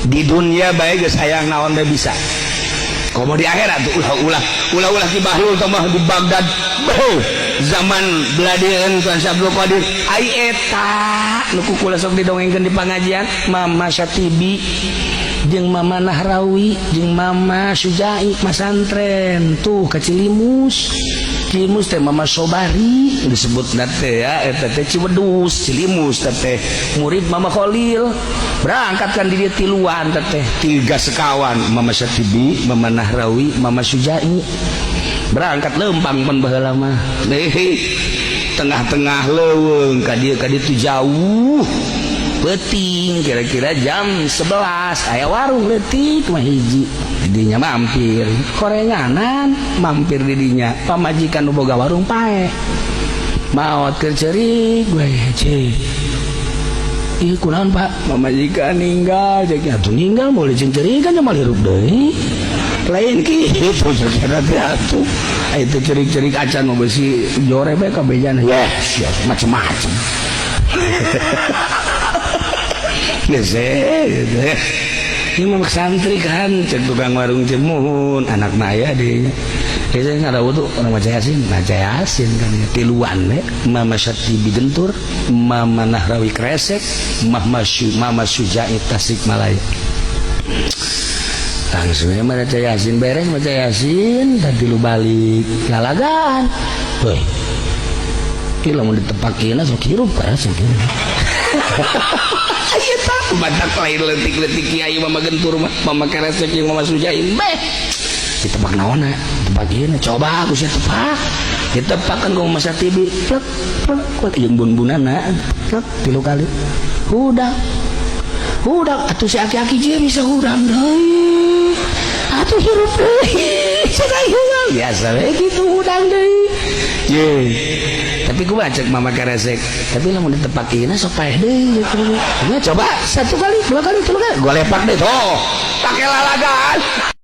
Di dunia bae geus hayang naon bae bisa. Komo di akhirat tuh ulah ulah ulah ulah ki Bahlul tambah di Baghdad. Beuh, zaman beladieun Tuan Syekh Abdul Qadir. Ai eta nu ku kula sok didongengkeun di pangajian Mama Syatibi jeung Mama Nahrawi jeung Mama Sujai masantren tuh ka Cilimus. Cilimus teh Mama Sobari disebut teh ya, eta teh Ciwedus Cilimus teh murid Mama Khalil. Berangkat kan di dia tiluan teh tiga sekawan, Mama Syatibi, Mama Nahrawi, Mama Sujai. Berangkat lempang pan baheula mah. Tengah-tengah leuweung ka dieu tuh jauh. Peuting kira-kira jam 11 aya warung leutik mah hiji. Didinya mampir korenganan, mampir didinya pamajikan nu boga warung paeh. Maot keur ceurik we ceurik. Ih kunaon Pak? Pamajikan ninggal cek atuh ninggal moal ceurik kan moal hirup deui. Lain kitu saudara teh atuh. Aya teh ceurik-ceurik acan mah besi jore bae kabejan. Yes, yes macem-macem. Geus gitu. Ini mah santri kan cek tukang warung cemuhun anak aya di biasanya nggak tahu tuh orang maca Yasin, maca Yasin kan ya tiluan we. Mama Syatibi Gentur, Mama Nahrawi Kresek, Mama Sujai Tasikmalaya. Langsung ya maca Yasin beres maca Yasin tadi lu balik lalagan. Woi, ieu lamun ditepakeun sok hirup kan sok hirup. Aya tah badak lain leutik-leutik kiai Mama Gentur mah, Mama Keresek jeung Mama Sujai beh. Ditepak naonna? Tepak ieu coba aku sia tepak. Ditepak kan ku Mama Syatibi plek plek plek jeung bun-bunana plek tilu kali. Hudang. Hudang atuh si aki-aki jeung bisa hudang deui. Atuh hirup deui. Cenah hudang biasa we kitu hudang deui. Ye. Tapi ku baca Mama Keresek, tapi lamun ditepakeun sok paeh deui gitu. Nah, coba satu kali, dua kali, tiga kali, gua lepak deh tuh. Pakai lalagan.